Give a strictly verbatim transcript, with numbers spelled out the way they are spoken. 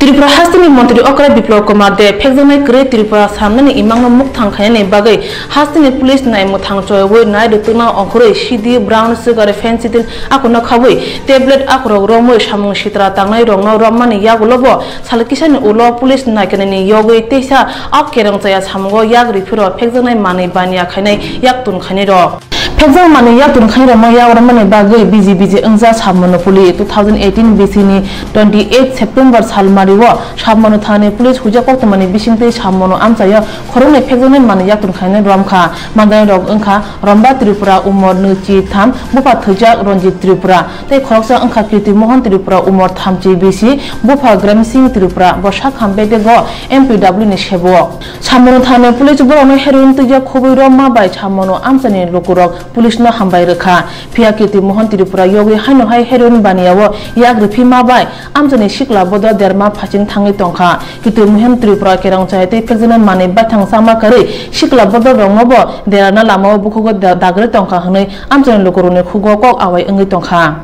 Tripura hasteni montri okra Biplab Kumar Deb phekjaknai kwrwi Tripura samnani imangno mukthang khainani bagwi hasteni police nai mwthang choyawi nai rwtwkna ongkhorwi C D, brown sugar, phensitin akhorno khawi tablet akhorok romwi samung sitra tangnai rokno romnani yagulobo sal kisani ulo police naikanani yogwi teisa a kerong chaya samungo yak rwphiro phekjaknai manwi baniya khainai yaktun khainai rok. Phekjak manwi yaktun khairokno yak romani bagwi biji biji wngja Sammono puli. Two thousand eighteen B C ni twenty eight September salmario Sammono thani police huijak koktwmani bisingtwi Sammono amchaio khoroknwi phekjaknai manwi yaktun khainai romkha. Manjaknairok wngkha Romba Tripura, umor nwichi tham, bupha thwijak Ranjit Tripura, tei khoroksa wngkha Kirti Mohan Tripura, umor thamchi bisi, bupha Grem Singh Tripura, bo sakham bedego M P W ni sebok. Sammono thani police borokno heroin twijak khobwi romma bai Sammono amchani lukurok police no hambai rwkha. Phiya Kirti Mohan Tripura yogwi haino hai heroin baniya o yak rwphi ma bai amchani sikla bodol derma phaching thangwi tongkha. Kirti Mohan Tripura kerong chaya tei phekjaknai manwi baithang chama kwrwi sikla bodol rokno bo derana lama o bukhugo da-, dagri tongkha hwnwi amchani lukurokni khugo kok awai wngwi tongkha.